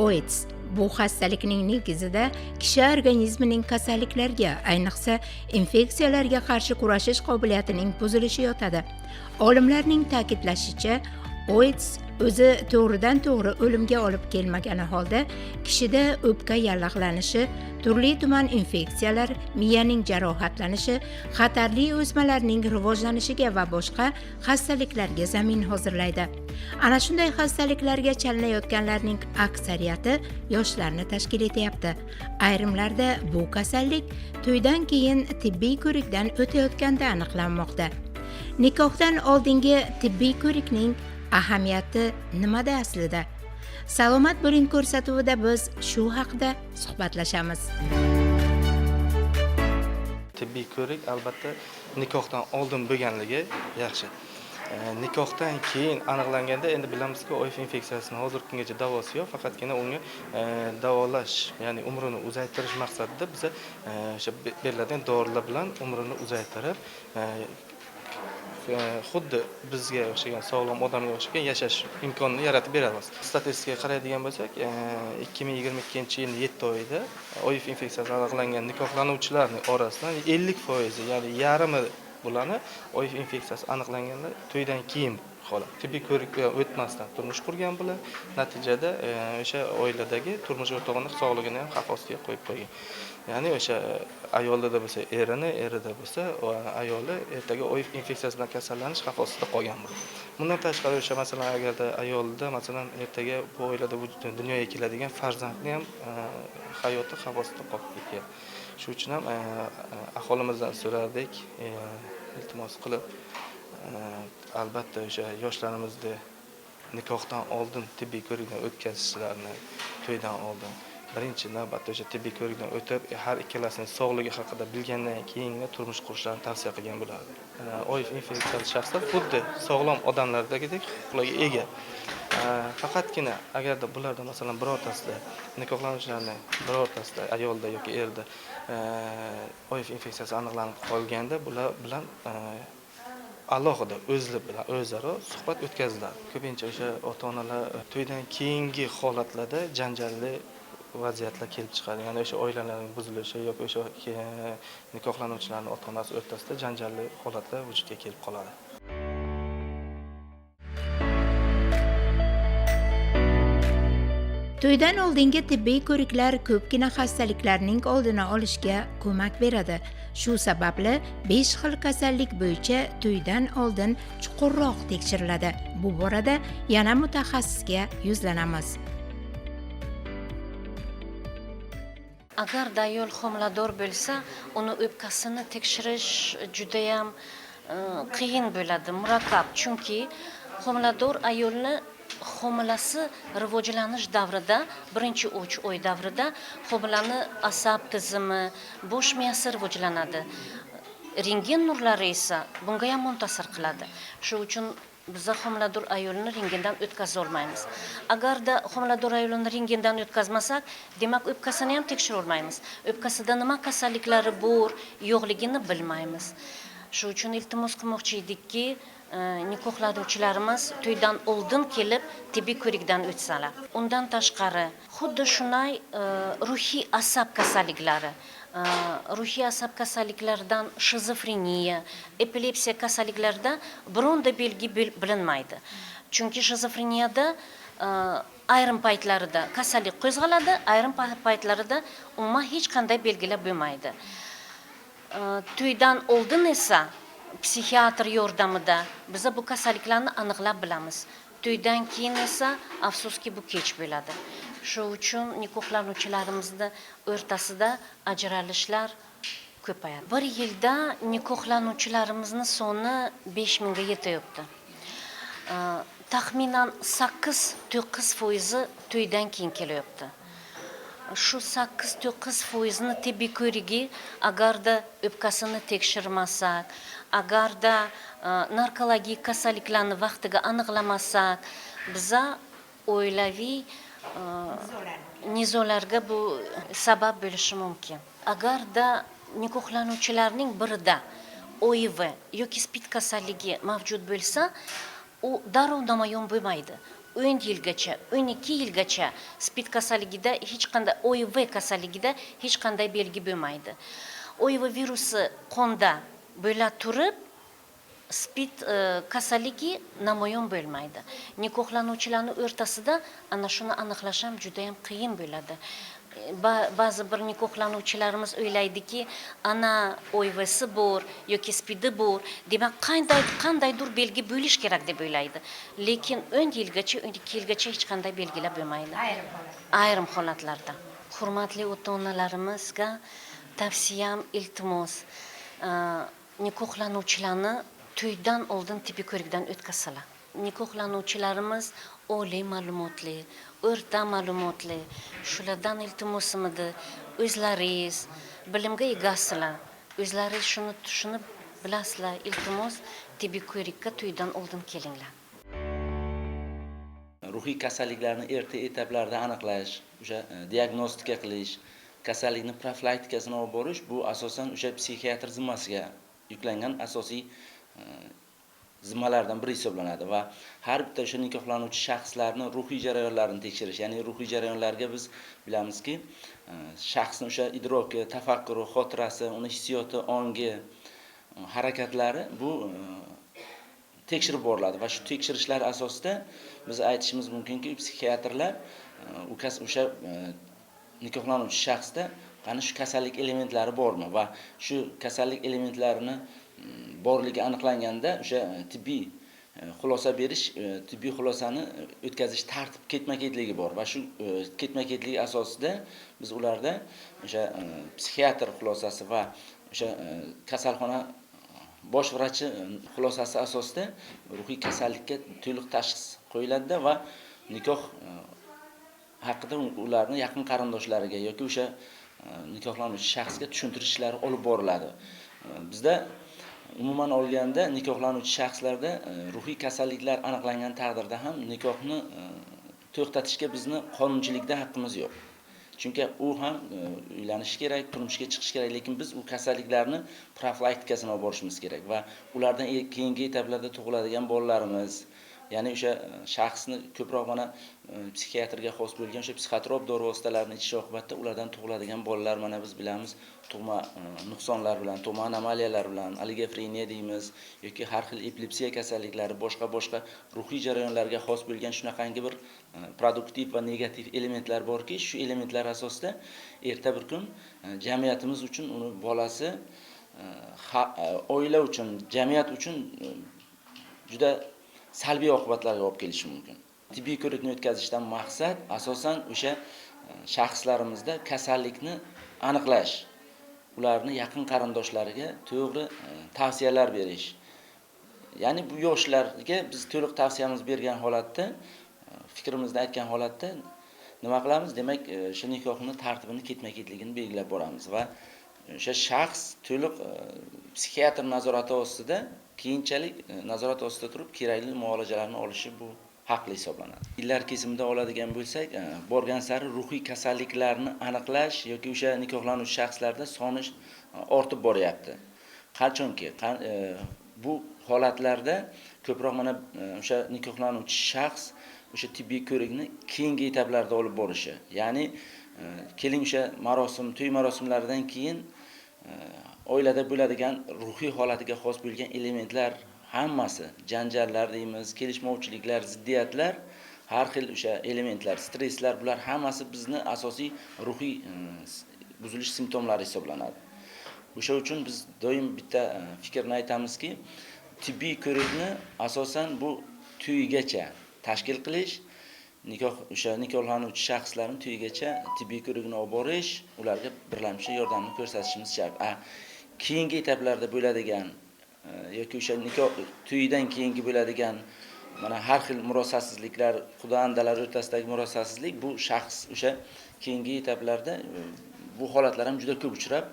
OIDS bu xastalikning negizida kishi organizmining kasalliklarga, ayniqsa infeksiyalarga qarshi kurashish qobiliyatining buzilishi yotadi. Olimlarning ta'kidlashicha, OIDS o'zi to'g'ridan to'g'ri o'limga olib kelmagani holda kishida o'pka yallig'lanishi, turli tuman infeksiyalar, miyaning jarohatlanishi, xatarli o'smalarning rivojlanishiga va boshqa xastaliklarga zamin hozirlaydi. Ana shunday xastaliklarga chalinayotganlarning aksariyati yoshlarni tashkil etyapti. Ayrimlarda bu kasallik to'ydan keyin tibbiy ko'rikdan o'tayotganda aniqlanmoqda. Nikohdan oldingi tibbiy ko'rikning ahamiyati nimada aslida? Salomat bo'ling ko'rsatuvida biz shu haqida suhbatlashamiz. Tibbiy ko'rik albatta nikohdan oldin bo'lganligi yaxshi. Nikohdan keyin aniqlanganda endi bilamizki, OIV infeksiyasini hozirgi kungacha davosi yo'q, faqatgina unga davolash, ya'ni umrini uzaytirish maqsadida biza o'sha beriladigan dorilar bilan umrini uzaytirib, xuddi bizga o'xshagan sog'lom odamga o'xshagan yashash imkonini yaratib beramiz. Statistikaga qaraydigan bo'lsak, 2022-yilning 7 oyida OIV infeksiyasi aniqlangan nikohlanuvchilarning orasidan 50%, ya'ni yarmi bularni OIV infeksiyasi aniqlanganlar to'ydan keyin holat. Tibbiy ko'rikdan o'tmasdan turmush qurgan bular, natijada o'sha oiladagi turmush o'rtog'ini sog'lig'ini ham xavf ostiga qo'yib qo'ygan. Ya'ni o'sha ayolida bo'lsa erini, erida bo'lsa ayoli ertaga OIV infeksiyasi bilan kasallanish xavf ostida qolgan bo'ladi. Bundan tashqari o'sha masalan agarda ayolda masalan ertaga bu oilada dunyoga keladigan farzandni ham hayoti xavf ostida qolib ketgan. Shuning uchun ham aholimizdan so'rardik, iltimos qilib, albatta o'sha yoshlarimizni nikohdan oldin tibbiy ko'rikdan o'tkazishlarini, to'ydan oldin birinchi navbatda o'sha tibbiy ko'rikdan o'tib, har ikkalasining sog'ligi haqida bilgandan keyingina turmush qurishlarini tavsiya qilgan bo'lardi. OIV infeksiyali shaxslar xuddi sog'lom odamlardagidek huquqlarga ega. Faqatgina agarda bularda masalan birortasida nikohlanuvchilarning birortasida ayolda yoki erda OIV infeksiyasi aniqlanib qolganda bular bilan alohida o'zli bilan o'zaro suhbat o'tkaziladi. Ko'pincha o'sha ota-onalar to'ydan keyingi holatlarda janjalli vaziyatlar kelib chiqadi. Ya'ni o'sha oilalarning buzilishi yoki o'sha nikohlanuvchilarning ota-onasi o'rtasida janjalli holatlar vujudga kelib qoladi. To'ydan oldingi tibbiy ko'riklar ko'pgina xastaliklarning oldini olishga ko'mak beradi. Shu sababli 5 xil kasallik bo'yicha to'ydan oldin chuqurroq tekshiriladi. Bu borada yana mutaxassisga yuzlanamiz. Agarda ayol homilador bo'lsa, uni o'pkasini tekshirish juda ham qiyin bo'ladi, murakkab. Chunki homilador ayolni homilasi rivojlanish davrida, birinchi 3 oy davrida homilani asab tizimi, bosh miyasi rivojlanadi. Rentgen nurlari esa bunga yomon ta'sir qiladi. Shu uchun biz homilador ayolni rentgendan o'tkaza olmaymiz. Agarda homilador ayolni rentgendan o'tkazmasak, demak o'pkasini ham tekshira olmaymiz. O'pkasida nima kasalliklari bor, yo'qligini bilmaymiz. Shu uchun iltimos qilmoqchi edikki, nikohlanuvchilarimiz to'ydan oldin kelib tibbiy ko'rikdan o'tsalar. Undan tashqari xuddi shunday ruhiy asab kasalliklari, ruhiy asab kasalliklaridan shizofreniya, epilepsiya kasalliklarida bironta belgi bilinmaydi. Chunki shizofreniyada ayrim paytlarida kasallik qo'zg'aladi, ayrim paytlarida umuman hech qanday belgilar bo'lmaydi. To'ydan oldin esa psixiatr yordamida biz bu kasalliklarni aniqlab bilamiz. To'ydan keyin esa afsuski bu kech bo'ladi. Shu uchun nikohlanuvchilarimizni o'rtasida ajralishlar ko'payadi. Bir yilda nikohlanuvchilarimizni soni 5000 ga yetayapti. Taxminan 8-9 foizi to'ydan keyin kelyapti. Shu 8-9 foizni tibbiy ko'rigi agarda o'pkasini tekshirmasak, agarda narkologik kasalliklarni vaqtiga aniqlamasak, biza oilaviy nizolarga bu sabab bo'lishi mumkin. Agarda nikohlanuvchilarning birida OIV yoki SPID kasalligi mavjud bo'lsa, u darrov namoyon bo'lmaydi. 10 yilgacha, 12 yilgacha SPID kasalligida hech qanday, OIV kasalligida hech qanday belgi bo'lmaydi. OIV virusi qonda bo'la turib, SPID kasalligi namoyon bo'lmaydi. Nikohlanuvchilarning o'rtasida ana shuni aniqlash ham juda ham qiyin bo'ladi. Ba'zi bir nikohlanuvchilarimiz o'ylaydiki, ana OIVsi bor yoki SPIDi bor, demak qandaydir belgi bo'lish kerak deb o'ylaydi. Lekin 10 yilgacha, 12 yilgacha hech qanday belgilar bo'lmaydi. Ayrim holatlarda. Hurmatli ota-onalarimizga tavsiyam, iltimos, nikohlanuvchilarni to'ydan oldin tibbiy ko'rikdan o'tkazsalar. Nikohlanuvchilarimiz oliy ma'lumotli, o'rta ma'lumotli, shulardan iltimosim edi, o'zlaringiz bilimga egasizlar, o'zlaringiz shuni tushunib bilasizlar, iltimos tibbiy ko'rikka to'ydan oldin kelinglar. Ruhiy kasalliklarni erta etaplarda aniqlash, o'sha diagnostika qilish, kasallikni profilaktikasini olib borish bu asosan o'sha psixiatr zimmasiga yuklangan asosiy zimmalardan biri hisoblanadi va har bitta o'sha nikohlanuvchi shaxslarni ruhiy jarayonlarini tekshirish, ya'ni ruhiy jarayonlarga biz bilamizki, shaxsni o'sha idroki, tafakkuri, xotirasi, uni hissiyoti, ongi, harakatlari bu tekshirib boriladi va shu tekshirishlar asosida biz aytishimiz mumkinki, psixiatrlar o'sha nikohlanuvchi shaxsda qani shu kasallik elementlari bormi va shu kasallik elementlarini borligi aniqlanganda o'sha tibbiy xulosa berish, tibbiy xulosani o'tkazish tartib ketma-ketligi bor va shu ketma-ketligi asosida biz ularda o'sha psixiatr xulosasi va o'sha kasalxona bosh vrachi xulosasi asosida ruhiy kasallikka to'liq tashxis qo'yiladida va nikoh haqida ularni yaqin qarindoshlariga yoki o'sha nikohlanuvchi shaxsga tushuntirish ishlari olib boriladi. Bizda umuman olganda nikohlanuvchi shaxslarda ruhiy kasalliklar aniqlangan taqdirda ham nikohni to'xtatishga bizni qonunchilikda haqqimiz yo'q. Chunki u ham uylanishi kerak, turmushga chiqishi kerak, lekin biz u kasalliklarni profilaktikasini olib borishimiz kerak va ulardan keyingi etaplarda tug'iladigan bolalarimiz, ya'ni o'sha shaxsni ko'proq mana psixiatrga xos bo'lgan o'sha psixotrop dori vositalarini ichish oqibatida ulardan tug'iladigan bolalar mana biz bilamiz tug'ma nuqsonlar bilan, tug'ma anomaliyalar bilan, oligofreniya deymiz yoki har xil epilepsiya kasalliklari, boshqa-boshqa ruhiy jarayonlarga xos bo'lgan shunaqangi bir produktiv va negativ elementlar borki, shu elementlar asosida erta bir kun jamiyatimiz uchun uni bolasi, oila uchun, jamiyat uchun juda salbiy oqibatlarga olib kelishi mumkin. Tibbiy ko'rikni o'tkazishdan maqsad asosan o'sha shaxslarimizda kasallikni aniqlash, ularni yaqin qarindoshlariga to'g'ri tavsiyalar berish. Ya'ni bu yoshlarga biz to'liq tavsiyamiz bergan holatda, fikrimizni aytgan holatda nima qilamiz? Demak, o'sha nikohni tartibini ketma-ketligini belgilab boramiz va o'sha shaxs to'liq psixiatr nazorati ostida keyinchalik nazorat ostida turib kerakli muolajalarni olishi bu haqli hisoblanadi. Yillar kesimida oladigan bo'lsak, borgan sari ruhiy kasalliklarni aniqlash yoki o'sha nikohlanuvchi shaxslarda soni ortib boryapti. Qachonki bu holatlarda ko'proq mana o'sha nikohlanuvchi shaxs o'sha tibbiy ko'rikni keyingi etaplarda olib borishi, ya'ni keling o'sha marosim, to'y marosimlaridan keyin oilada bo'ladigan ruhiy holatiga xos bo'lgan elementlar hammasi, janjallar deymiz, kelishmovchiliklar, ziddiyatlar, har xil o'sha elementlar, stresslar, bular hammasi bizni asosiy ruhiy buzilish simptomlari hisoblanadi. O'sha uchun biz doim bitta fikrni aytamizki, tibbiy ko'rikni asosan bu to'ygacha tashkil qilish, nikoh o'sha nikohlanuvchi shaxslarning to'yigacha tibbiy ko'rigini olib borish, ularga birlamchi yordamni ko'rsatishimiz shart. Keyingi etaplarda bo'ladigan yoki o'sha nikoh to'yidan keyingi bo'ladigan mana har xil murosasizliklar, quda-andalar o'rtasidagi murosasizlik bu shaxs o'sha keyingi etaplarda bu holatlar ham juda ko'p uchrab,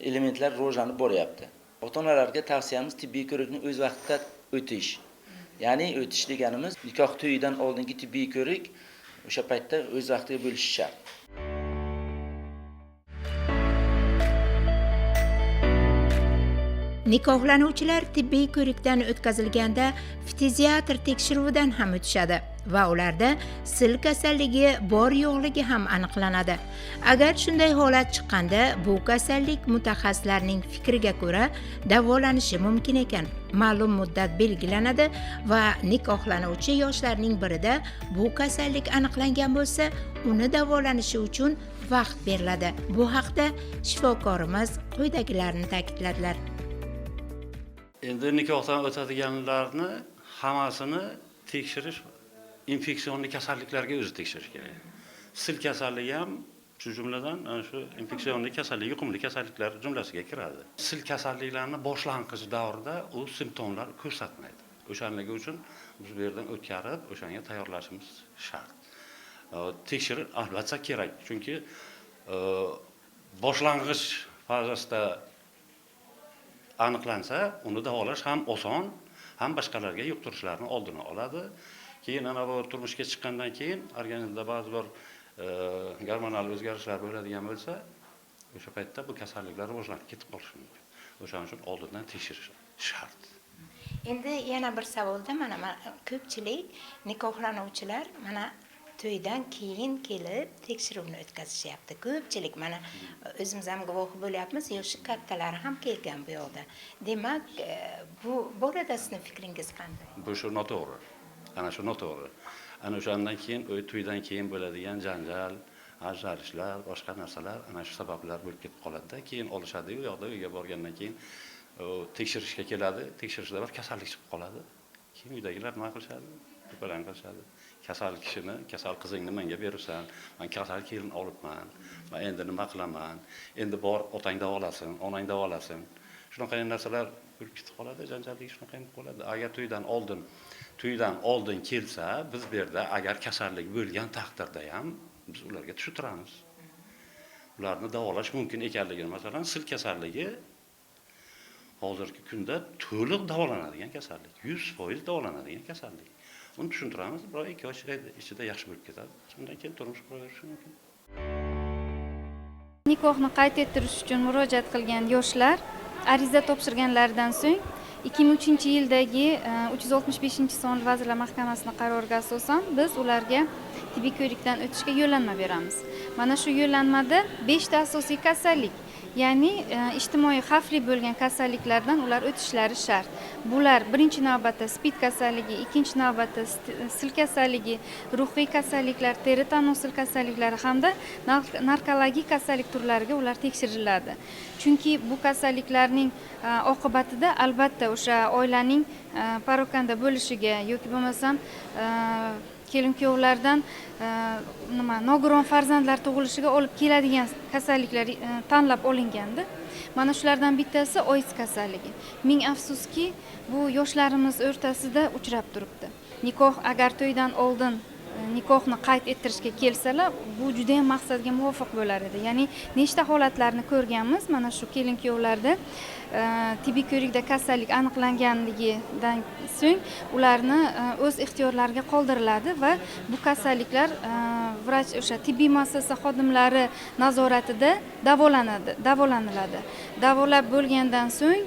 elementlar rivojlanib boryapti. Ota-onalarga tavsiyamiz tibbiy ko'rikni o'z vaqtida o'tish. Ya'ni o'tish deganimiz nikoh to'yidan oldingi tibbiy ko'rik o'sha paytda o'z vaqtida bo'lishi shart. Nikohlanuvchilar tibbiy ko'rikdan o'tkazilganda ftiziatr tekshiruvidan ham o'tishadi. Va ularda sil kasalligi bor yo'qligi ham aniqlanadi. Agar shunday holat chiqqanda, bu kasallik mutaxassislarning fikriga ko'ra davolanishi mumkin ekan. Ma'lum muddat belgilanadi va nikohlanuvchi yoshlarning birida bu kasallik aniqlangan bo'lsa, uni davolanishi uchun vaqt beriladi. Bu haqda shifokorimiz quyidagilarni ta'kidladilar. Endi nikohdan o'tadiganlarni hammasini tekshirish, infeksionli kasalliklarga o'zi tekshirish kerak. Sil kasalligi ham shu jumladan, ana shu infeksionli kasallik, yuqumli kasalliklar jumlasiga kiradi. Sil kasalliklarini boshlang'ich davrida u simptomlar ko'rsatmaydi. O'shanligi uchun biz bu yerdan o'tkazib, o'shanga tayyorlashimiz shart. Tekshirish albatta kerak, chunki boshlang'ich fazasida aniqlansa, uni davolash ham oson, ham boshqalarga yuqtirishlarni oldini oladi. Keyin ana bu turmushga chiqqandan keyin organizmda ba'zi bir gormonal o'zgarishlar bo'ladigan bo'lsa, o'sha paytda bu kasalliklar rivojlanib ketib qolishi mumkin. O'shaning uchun oldindan tekshirish shart. Endi yana bir savolda, mana ko'pchilik nikohlanuvchilar mana to'ydan keyin kelib tekshiruvni o'tkazishyapti. Ko'pchilik, mana o'zimiz ham guvohi bo'lyapmiz, yoshi kattalari ham kelgan bu yoqda. Demak, bu borada sizni fikringiz qanday? Bu shu noto'g'ri. Ana shu noto'g'ri. Ana o'shandan keyin to'ydan keyin bo'ladigan janjal, ajralishlar, boshqa narsalar ana shu sabablar bo'lib ketib qoladida. Keyin olishadi, u yoqda uyga borgandan keyin tekshirishga keladi, tekshirishda bir kasallik chiqib qoladi. Keyin uydagilar nima qilishadi? To'palang qilishadi. Kasal kishini, kasal qizingni menga beribsan, men kasal kelin olibman, men endi nima qilaman? Endi bor otang davolasin, onang davolasin. Shunaqa narsalar bo'lib ketib qoladi, janjallik shunaqa ham qoladi. Agar to'ydan oldin kelsa, biz bu yerda agar kasallik bo'lgan taqdirda ham biz ularga tushuntiramiz. Ularni davolash mumkin ekanligini, masalan, sil kasalligi hozirgi kunda to'liq davolanadigan kasallik, 100% davolanadigan kasallik. Uni tushuntiramiz, bir oy, 2 oy ichida yaxshi bo'lib ketadi. Shundan keyin turmush quraverishi mumkin. Nikohni qayd ettirish uchun murojaat qilgan yoshlar ariza topshirganlaridan so'ng 2003-yildagi 365-sonli Vazirlar Mahkamasining qaroriga asosan biz ularga tibbiy ko'rikdan o'tishga yo'llanma beramiz. Mana shu yo'llanmada 5 ta asosiy kasallik, ya'ni ijtimoiy xavfli bo'lgan kasalliklardan ular o'tishlari shart. Bular birinchi navbatda SPID kasalligi, ikkinchi navbatda sil kasalligi, ruhiy kasalliklar, teri tanosil kasalliklari hamda narkologik kasallik turlariga ular tekshiriladi. Chunki bu kasalliklarning oqibatida albatta o'sha oilaning parokanda bo'lishiga yoki bo'lmasam kelin kuyovlardan nima nogiron farzandlar tug'ilishiga olib keladigan kasalliklar tanlab olingandi. Mana shulardan bittasi OIS kasalligi. Ming afsuski, bu yoshlarimiz o'rtasida uchrab turibdi. Nikoh agar to'ydan oldin nikohni qayd ettirishga kelsalar, bu juda ham maqsadga muvofiq bo'lar edi. Ya'ni nechta holatlarni ko'rganmiz, mana shu kelin kuyovlarda tibbiy ko'rikda kasallik aniqlanganligidan so'ng ularni o'z ixtiyorlariga qoldiriladi va bu kasalliklar vrach o'sha tibbiy muassasa xodimlari nazoratida davolaniladi. Davolab bo'lgandan so'ng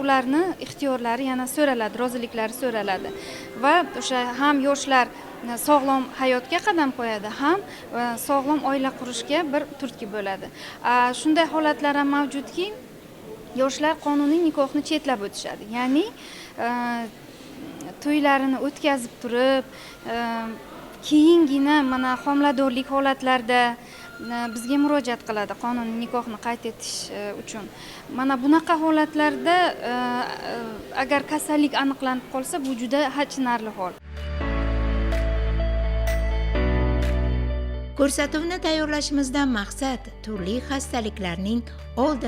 ularni ixtiyorlari yana so'raladi, roziliklari so'raladi va o'sha ham yoshlar sog'lom hayotga qadam qo'yadi, ham sog'lom oila qurishga bir turtki bo'ladi. Shunday holatlar ham mavjudki, yoshlar qonuniy nikohni chetlab o'tishadi. Ya'ni to'ylarini o'tkazib turib, keyingina mana homiladorlik holatlarida bizga murojaat qiladi qonuniy nikohni qayd etish uchun. Mana bunaqa holatlarda agar kasallik aniqlanib qolsa, bu juda achinarli hol. Ko'rsatuvni tayyorlashimizdan maqsad turli xastaliklarning oldini